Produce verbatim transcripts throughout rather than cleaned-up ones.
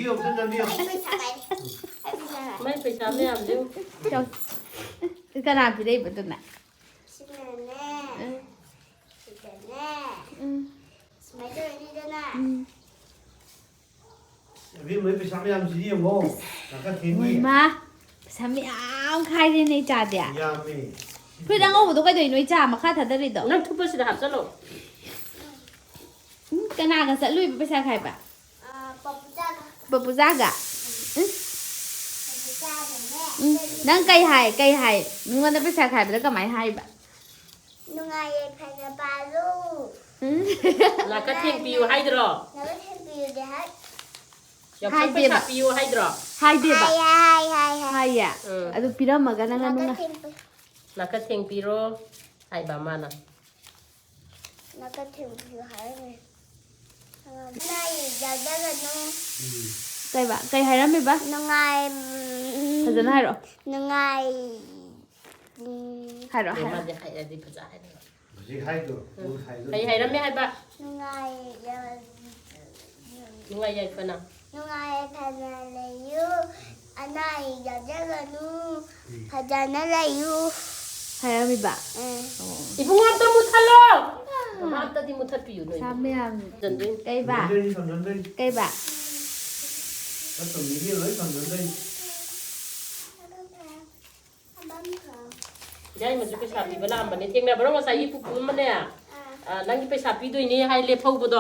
ꯅꯝꯕꯤꯌꯨ, ꯑꯝꯇ ꯅꯝꯕꯤꯌꯨ꯫ ꯑꯩ ꯄꯩꯁꯥ ꯄꯥꯏꯔꯦ꯫ ꯑꯩ ꯄꯩꯁꯥ ꯄꯥꯏꯔꯦ꯫ ꯃꯥꯏ ꯄꯩꯁꯥ ꯃꯌꯥꯝꯁꯦ ꯌꯦꯡꯉꯨ꯫ ꯀꯅꯥ ꯄꯤꯔꯛꯏꯕꯗꯨꯅ? ꯁꯤꯅꯅꯦ꯫ ꯎꯝ, ꯁꯤꯗꯅꯦ꯫ ꯎꯝ, ꯁꯨꯃꯥꯏꯅ ꯇꯧꯔꯅꯤꯗꯅ꯫ ꯎꯝ꯫ ꯑꯕꯦꯝꯃꯒꯤ ꯄꯩꯁꯥ ꯃꯌꯥꯝꯁꯤꯗꯤ ꯌꯦꯡꯉꯣ꯫ ꯅꯥꯀꯟ ꯊꯦꯡꯉꯤ꯫ ꯃꯣꯏꯃ, ꯄꯩꯁꯥ ꯃꯌꯥꯝ ꯈꯥꯏꯔꯦꯅꯦ ꯏꯆꯥꯗꯤ꯫ ꯌꯥꯝꯃꯦ꯫ ꯐꯨꯔꯤꯠ ꯑꯉꯧꯕꯗꯣ ꯀꯩꯗꯧꯔꯤꯅꯣ ꯏꯆꯥ? ꯃꯈꯥ ꯊꯥꯗꯔꯤꯗꯣ? ꯅꯪ ꯊꯨꯞꯄꯁꯤꯗ ꯍꯥꯞꯆꯜꯂꯣ꯫ ꯎꯝ, ꯀꯅꯥꯒ ꯆꯠꯂꯨꯏꯕ ꯄꯩꯁꯥ ꯈꯥꯏꯕ? ꯑꯥ, ꯄꯄꯨꯖꯥꯒ꯫ ꯄꯄꯨꯖꯥꯒ? ꯎꯝ, ꯄꯄꯨꯖꯥꯒꯅꯦ꯫ ꯎꯝ, ꯅꯪ ꯀꯩ ꯍꯥꯏ? ꯀꯩ ꯍꯥꯏ? ꯅꯉꯣꯟꯗ ꯄꯩꯁꯥ ꯈꯥꯏꯕꯗ ꯀꯃꯥꯏ ꯍꯥꯏꯕ? ꯅꯨꯡꯉꯥꯏ ꯌꯥꯏꯐꯅ ꯄꯥꯜꯂꯨ꯫ ꯎꯝ, ꯂꯥꯛꯀ ꯊꯦꯡ ꯄꯤꯌꯨ ꯍꯥꯏꯗ꯭ꯔꯣ? ꯅꯒ ꯊꯦꯡꯕꯤꯌꯨꯗꯤ ꯍꯥꯏ꯫ ꯌꯥꯎꯁꯪ ꯍꯥꯏꯗꯦꯕ꯫ ꯄꯩꯁꯥ ꯄꯤꯌꯨ ꯍꯥꯏꯗ꯭ꯔꯣ? ꯍꯥꯏꯗꯦꯕ꯫ ꯍꯥꯏ, ꯍꯥꯏ, ꯍꯥꯏ, ꯍꯥꯏ꯫ ꯍꯥꯏꯌꯦ꯫ ꯎꯝ꯫ ꯑꯗꯨ ꯄꯤꯔꯝꯃꯒ ꯅꯪꯅ ꯅꯒ ꯅꯨꯡꯉꯥꯏ ꯊꯦꯡꯕ-, ꯂꯥꯛꯀ ꯊꯦꯡ ꯄꯤꯔꯣ ꯍꯥꯏꯕ ꯃꯥꯅ꯫ ꯅꯒ ꯊꯦꯡꯕꯤꯌꯨ ꯍꯥꯏꯔꯝꯃꯦ꯫ ꯅꯨꯡꯉꯥꯏ ꯌꯥꯎꯖꯒꯅꯨ꯫ ꯎꯝ꯫ ꯀꯩꯕ? ꯀꯩ ꯍꯥꯏꯔꯝꯃꯤꯕ? ꯅꯨꯡꯉꯥꯏ, ꯎꯝ, ꯐꯖꯅ ꯍꯥꯏꯔꯛꯑꯣ꯫ ꯅꯨꯡꯉꯥꯏ, ꯎꯝ, ꯍꯥꯏꯔꯛꯑꯣ, ꯑꯦ, ꯍꯥꯏꯔꯛꯑꯣ꯫ ꯃꯥꯗꯤ ꯍꯥꯏꯔꯗꯤ ꯐꯖ ꯍꯥꯏꯔꯦ꯫ ꯍꯧꯖꯤꯛ ꯍꯥꯏꯗꯣ, ꯅꯪ ꯍꯥꯏꯗꯣ꯫ ꯀꯩ ꯍꯥꯏꯔꯝꯃꯦ ꯍꯥꯏꯕ? ꯅꯨꯡꯉꯥꯏ, ꯅꯨꯡꯉꯥꯏ ꯌꯥꯏꯐꯅ꯫ ꯅꯨꯡꯉꯥꯏ ꯌꯥꯏꯐꯅ ꯂꯩꯌꯨ꯫ ꯑꯅꯥ ꯑꯌꯦꯛ ꯌꯥꯎꯖꯒꯅꯨ꯫ ꯐꯖꯅ ꯂꯩꯌꯨ꯫ ꯍꯥꯏꯔꯝꯃꯤꯕ? ꯎꯝ꯫ ꯏꯕꯨꯡꯉꯣ ꯑꯝꯇ ꯃꯨꯠꯊꯠꯂꯣ꯫ ꯃꯃꯥ ꯑꯝꯇꯗꯤ ꯃꯨꯠꯊꯠꯄꯤꯌꯨ ꯅꯣꯏ꯫ ꯄꯩꯁꯥ ꯃꯌꯥꯝ꯫ ꯆꯟꯗꯣꯏꯅꯤ꯫ ꯀꯩꯕ? ꯊꯝꯖꯟꯗꯣꯏꯅꯤ, ꯊꯝꯖꯟꯗꯣꯏꯅꯤ꯫ ꯀꯩꯕ? ꯆꯠꯇꯣ ꯃꯤꯒꯤ ꯂꯣꯏ ꯊꯝꯖꯟꯗꯣꯏꯅꯤ꯫ ꯌꯥꯏꯃꯁꯨ ꯄꯩꯁꯥ ꯄꯤꯕ ꯂꯥꯛꯑꯝꯕꯅꯦ꯫ ꯊꯦꯡꯅꯕ꯭ꯔꯣ ꯉꯁꯥꯏꯒꯤ ꯄꯨꯄꯨ ꯑꯃꯅꯦ? ꯑ, ꯅꯪꯒꯤ ꯄꯩꯁꯥ ꯄꯤꯗꯣꯏꯅꯦ ꯍꯥꯏ ꯂꯦꯞꯍꯧꯕꯗꯣ꯫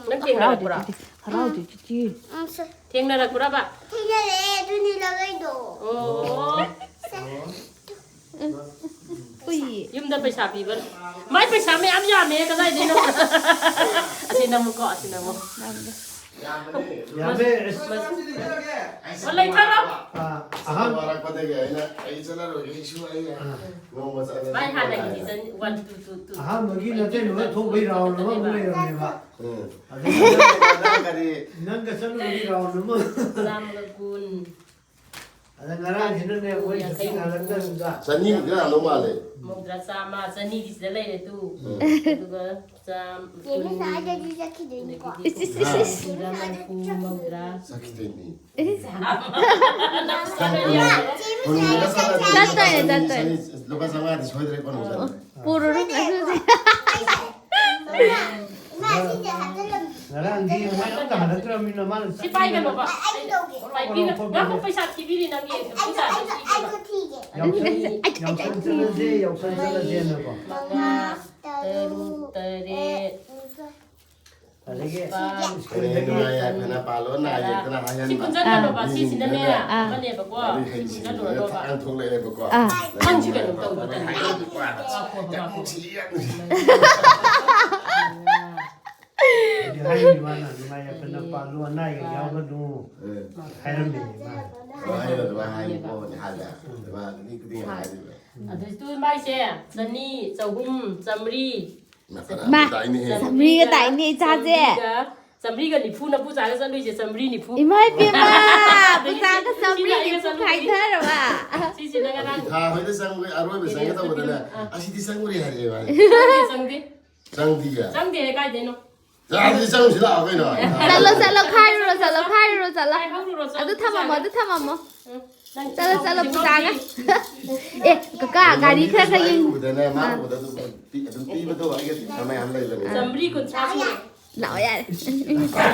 ꯅꯪ ꯊꯦꯡꯅꯔꯛꯄ꯭ꯔꯣ? ꯍꯔꯥꯎꯗꯦ, ꯆꯤꯆꯤ꯫ ꯎꯝ, ꯁꯦ-, ꯊꯦꯡꯅꯔꯛꯄ꯭ꯔꯕ? ꯊꯦꯡꯅꯔꯛꯑꯦ, ꯑꯗꯨꯅꯤ ꯂꯧꯔꯛꯏꯗꯣ꯫ ꯑꯣ꯫ ꯍꯨꯏ꯫ ꯌꯨꯝꯗ ꯄꯩꯁꯥ ꯄꯤꯕ꯫ ꯃꯥꯏ ꯄꯩꯁꯥ ꯃꯌꯥꯝ ꯌꯥꯝꯃꯦ, ꯀꯗꯥꯏꯗꯩꯅꯣ? ꯑꯁꯤꯅ ꯑꯃꯨꯛꯀꯣ, ꯑꯁꯤꯅ ꯑꯃꯨꯛ꯫ ꯌꯥꯝꯃꯦ, ꯑꯁ꯫ ꯑꯣ, ꯂꯩꯊꯔꯣ꯫ ꯑꯥ, ꯑꯍꯥꯟꯕ, ꯋꯥꯔꯛꯄꯗꯒꯤ ꯑꯩꯅ ꯑꯩ ꯆꯠꯂꯔꯣꯏꯒꯦ, ꯑꯩꯁꯨ ꯑꯩ ꯅꯣꯡꯃ ꯆꯠꯂꯗꯤ ꯃꯥꯏ ꯍꯥꯟꯅꯒꯤ ꯅꯨꯡꯉꯥꯏꯔꯦ꯫ Season one, two, two, two. ꯑꯍꯥꯟꯕꯒꯤ ꯅꯠꯇꯦ, ꯂꯣꯏ ꯊꯣꯛꯄꯩ ꯔꯥꯎꯟ ꯑꯃꯃꯨꯛ ꯂꯩꯔꯝꯃꯦꯕ꯫ ꯎꯝ꯫ ꯑꯗꯨꯒ ꯅꯪ ꯀꯔꯤ ꯅꯪꯒ ꯆꯠꯂꯨꯕꯒꯤ ꯔꯥꯎꯟ ꯑꯃ꯫ ꯆꯥꯝꯃꯒ ꯀꯨꯟ꯫ ꯑꯗ ꯉꯔꯥꯡꯁꯤꯅꯅꯦ, ꯑꯩꯈꯣꯏ ꯉꯁꯤ ꯉꯥꯜꯂꯛꯇꯕꯗ꯫ ꯆꯅꯤꯃꯨꯛꯇꯤ ꯂꯥꯛꯑꯝꯗꯧ ꯃꯥꯜꯂꯦ꯫ ꯃꯧꯗ꯭ꯔꯥ ꯆꯥꯝꯃ, ꯆꯅꯤꯗꯤ ꯁꯤꯗ ꯂꯩꯔꯦ ꯇꯨ꯫ ꯎꯝ꯫ ꯑꯗꯨꯒ ꯆꯥꯝ ꯆꯦ ꯃꯤꯁꯅ ꯑꯩꯗꯗꯤ ꯆꯠꯈꯤꯗꯣꯏꯅꯤꯀꯣ꯫ ꯑꯗꯒꯤꯗꯤ ꯀꯨꯟ, ꯃꯔꯤꯔꯥ, ꯃꯔꯤꯐꯨ, ꯃꯧꯗ꯭ꯔꯥ꯫ ꯆꯠꯈꯤꯗꯣꯏꯅꯤ꯫ ꯆꯦ ꯃꯤꯁꯅ ꯑꯩꯗ ꯆꯠꯈꯤꯗꯣꯏꯅꯤꯀꯣ꯫ ꯆꯠꯇꯣꯏꯅꯦ, ꯆꯠꯇꯣꯏꯅꯦ꯫ ꯂꯨꯄꯥ ꯆꯥꯝꯃꯉꯥꯗꯤ ꯁꯣꯏꯗ꯭ꯔꯦꯀꯣ ꯅꯪ ꯆꯠꯂꯦ꯫ ꯄꯨꯔꯨꯔꯣ ꯉꯁꯤꯁꯦ꯫ ꯏꯃꯥ, ꯏꯃꯥ, ꯁꯤꯁꯦ ꯍꯥꯞꯆꯤꯜꯂꯝꯃꯣ꯫ ꯉꯔꯥꯡꯗꯤ ꯃꯣꯏ ꯑꯝꯇ ꯍꯜꯂꯛꯇ꯭ꯔꯕꯅꯤꯅ ꯃꯥꯅ ꯁꯤ ꯄꯥꯏꯒꯅꯣꯕ꯫ ꯑꯩ, ꯑꯩ ꯇꯧꯒꯦ꯫ ꯄꯥꯏꯕꯤꯒ-, ꯉꯥꯏꯈꯣ, ꯄꯩꯁꯥ ꯊꯤꯕꯤꯔꯤ ꯅꯪꯒꯤ꯫ ꯑꯩꯁꯨ, ꯑꯩꯁꯨ, ꯑꯩꯁꯨ ꯊꯤꯒꯦ꯫ ꯌꯥꯎꯁꯪ ꯌꯥꯎꯁꯪ ꯆꯠꯂꯁꯦ, ꯌꯥꯎꯁꯪ ꯆꯠꯂꯁꯦꯅꯀꯣ꯫ ꯃꯉꯥ, ꯇꯔꯨꯛ, ꯇꯔꯨꯛ, ꯇꯔꯦꯠ꯫ ꯅꯤꯄꯥꯜ꯫ ꯑꯗꯒꯤ ꯅꯤꯄꯥꯜ꯫ ꯐꯅꯦꯛ ꯅꯨꯡꯉꯥꯏ ꯌꯥꯏꯐꯅ ꯄꯥꯜꯂꯣ, ꯅꯥ ꯌꯦꯛꯇꯅ ꯍꯥꯏꯍꯟꯕ꯫ ꯁꯤ ꯄꯨꯟꯁꯤꯜꯂꯅꯣꯕ, ꯁꯤꯁꯤꯅꯅꯦ ꯑꯥ꯫ ꯑꯃꯅꯦꯕꯀꯣ꯫ ꯋꯥꯔꯤ ꯁꯤ ꯍꯩꯁꯤꯡꯕꯅ ꯄꯨꯟꯁꯤꯜꯂꯨꯔꯅꯣꯕ꯫ ꯊꯥꯡ ꯊꯣꯛꯂꯛꯑꯦꯕꯀꯣ꯫ ꯑꯥ꯫ ꯈꯪꯁꯤ ꯀꯩꯅꯣ ꯇꯧꯕ ꯇꯧꯕ꯫ ꯍꯥꯏꯔꯛꯄ ꯋꯥꯅꯤ꯫ ꯉꯥꯏꯈꯣ, ꯉꯥꯏꯈꯣ꯫ ꯌꯥꯝ ꯅꯨꯡꯁꯤ, ꯌꯥꯝ ꯅꯨꯡꯁꯤ꯫ ꯍꯥꯏꯗꯤ ꯍꯥꯏꯔꯤꯕ ꯃꯥꯅ ꯅꯨꯡꯉꯥꯏ ꯌꯥꯏꯐꯅ ꯄꯥꯜꯂꯨ, ꯑꯅꯥ ꯑꯌꯦꯛ ꯌꯥꯎꯒꯅꯨ ꯎꯝ꯫ ꯍꯥꯏꯔꯝꯃꯤꯅꯦ ꯃꯥꯅ꯫ ꯑꯗꯨꯃꯥꯏꯅ ꯑꯗꯨꯃꯥꯏꯅ ꯍꯥꯏꯌꯨꯀꯣ ꯍꯥꯏꯕ꯫ ꯑꯗꯨꯃꯥꯏꯅ ꯈꯨꯗꯤꯡ ꯈꯨꯗꯤꯡ ꯍꯥꯏꯔꯤꯕ꯫ ꯑꯗꯨ ꯇꯨ ꯃꯥꯏꯁꯦ ꯆꯅꯤ, ꯆꯍꯨꯝ, ꯆꯥꯝꯃꯔꯤ꯫ ꯃꯥ꯫ ꯇꯥꯏꯅꯦꯍꯦ꯫ ꯆꯥꯝꯃꯔꯤꯒ ꯇꯥꯏꯅꯦ ꯏꯆꯥꯁꯦ꯫ ꯆꯥꯝꯃꯔꯤꯒ, ꯆꯥꯝꯃꯔꯤꯒ ꯅꯤꯐꯨ ꯅꯄꯨ ꯆꯥꯒ ꯆꯠꯂꯨꯏꯁꯦ, ꯆꯥꯝꯃꯔꯤ ꯅꯤꯐꯨ꯫ ꯏꯃꯥ ꯏꯕꯦꯝꯃ, ꯄꯩꯁꯥꯒ ꯆꯥꯝꯃꯔꯤ ꯅꯤꯐꯨ ꯈꯥꯏꯊꯔꯕ꯫ ꯁꯤꯁꯤꯅ ꯉꯔꯥꯡ꯫ ꯏꯊꯥ ꯍꯣꯏꯗ ꯆꯪꯕ ꯑꯔꯣꯏꯕ ꯆꯪꯒꯦ ꯇꯧꯕꯗꯅ ꯑꯁꯤꯗꯤ ꯆꯪꯉꯨꯔꯦ ꯍꯥꯏꯔꯛꯑꯦꯕ꯫ ꯆꯪꯗꯦ, ꯆꯪꯗꯦ꯫ ꯆꯪꯗꯤꯌꯦ꯫ ꯆꯪꯗꯦ ꯍꯥꯏ ꯀꯥꯏꯗꯩꯅꯣ? ꯌꯥꯗ꯭ꯔꯗꯤ ꯆꯪꯉꯨꯁꯤ ꯂꯥꯛꯑꯣ ꯀꯩꯅꯣ꯫ ꯆꯠꯂꯣ, ꯆꯠꯂꯣ, ꯈꯥꯏꯔꯨꯔꯣ, ꯆꯠꯂꯣ, ꯈꯥꯏꯔꯨꯔꯣ, ꯆꯠꯂꯣ꯫ ꯈꯥꯏꯍꯧꯔꯨꯔꯣ, ꯆꯠꯂꯣ, ꯑꯗꯨ ꯊꯝꯃꯝꯃꯣ, ꯑꯗꯨ ꯊꯝꯃꯝꯃꯣ꯫ ꯎꯝ, ꯅꯪ ꯆꯠꯂꯣ, ꯆꯠꯂꯣ, ꯆꯤꯡ ꯄꯨꯖꯥꯒ꯫ ꯀꯥꯎꯁꯤ꯫ ꯑꯦ, ꯀꯀꯥ, ꯒꯥꯔꯤ ꯈꯔ ꯈꯔ ꯌꯦꯡ꯫ ꯎꯕꯗꯅꯦ, ꯃꯥ ꯎꯕꯗ ꯑꯗꯨꯝ ꯄꯤ-, ꯑꯗꯨꯝ ꯄꯤꯕꯗꯣ ꯑꯩꯒ ꯊꯤꯡꯕ ꯃꯌꯥꯝ ꯂꯩꯕꯅꯦ꯫ ꯆꯥꯝꯃꯔꯤ ꯀꯨꯟꯊ꯭ꯔꯥ ꯁꯨꯔꯦ꯫ ꯂꯥꯛꯑꯣ ꯌꯥꯔꯦ꯫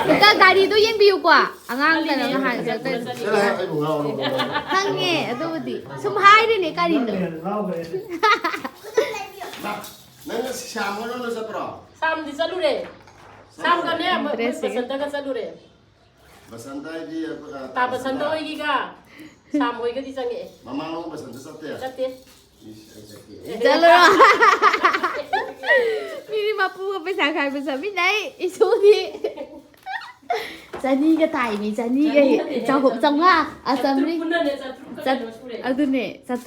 ꯀꯀꯥ, ꯒꯥꯔꯤꯗꯣ ꯌꯦꯡꯕꯤꯌꯨꯀꯣ꯫ ꯑꯉꯥꯡꯗꯅ ꯅꯍꯥꯟ ꯆꯠꯇꯣꯏꯅꯦ꯫ ꯆꯠꯂꯣ, ꯑꯩꯕꯨ ꯉꯥꯎꯔꯕ꯭ꯔꯣ? ꯈꯪꯉꯦ, ꯑꯗꯨꯕꯨꯗꯤ꯫ ꯁꯨꯝ ꯍꯥꯏꯔꯤꯅꯦ ꯀꯔꯤꯅꯣ꯫ ꯉꯥꯎꯈ꯭ꯔꯦ꯫ ꯅꯪ ꯉꯁꯤ ꯁ꯭ꯌꯥꯝ ꯍꯣꯏꯔꯣꯝꯗ ꯆꯠꯄ꯭ꯔꯣ? ꯁꯥꯝꯗꯤ ꯆꯠꯂꯨꯔꯦ꯫ ꯁꯥꯝꯒꯅꯦ, ꯃꯣꯏ ꯗ꯭ꯔꯦꯁꯁꯤꯒ꯫ ꯕꯁꯟꯇꯒ ꯆꯠꯂꯨꯔꯦ꯫ ꯕꯁꯟꯇ ꯍꯥꯏꯗꯤ, ꯑ, ꯇꯥ ꯕꯁꯟꯇ ꯍꯣꯏꯒꯤꯒ ꯁꯥꯝ ꯍꯣꯏꯒꯗꯤ ꯆꯪꯉꯛꯑꯦ꯫ ꯃꯃꯥꯡꯂꯣꯝ ꯕꯁꯟꯇ ꯆꯠꯇꯦ? ꯆꯠꯇꯦ꯫ ꯏꯁ, ꯑꯩ ꯆꯠꯀꯦ꯫ ꯆꯠꯂꯣ꯫ ꯃꯤꯗꯤ ꯃꯄꯨꯒ ꯄꯩꯁꯥ ꯈꯥꯏꯕ ꯆꯠꯃꯤꯟꯅꯩ꯫ ꯏꯁꯨꯗꯤ꯫ ꯆꯅꯤꯒ ꯇꯥꯏꯃꯤ, ꯆꯅꯤꯒ ꯆꯅꯤ ꯅꯠꯇꯦ, ꯆꯍꯨꯝ, ꯆꯥꯇ꯭ꯔꯨꯛ꯫ ꯆꯥꯝꯃꯉꯥ, ꯑ, ꯆꯥꯇ꯭ꯔꯨꯛ ꯆꯥꯝꯃꯔꯤ꯫ ꯄꯨꯟꯅꯅꯦ, ꯆꯥꯇ꯭ꯔꯨꯛ ꯆꯠ-, ꯀꯩꯅꯣ ꯁꯨꯔꯦ꯫ ꯑꯗꯨꯅꯦ, ꯆꯥꯇ꯭ꯔꯨꯛ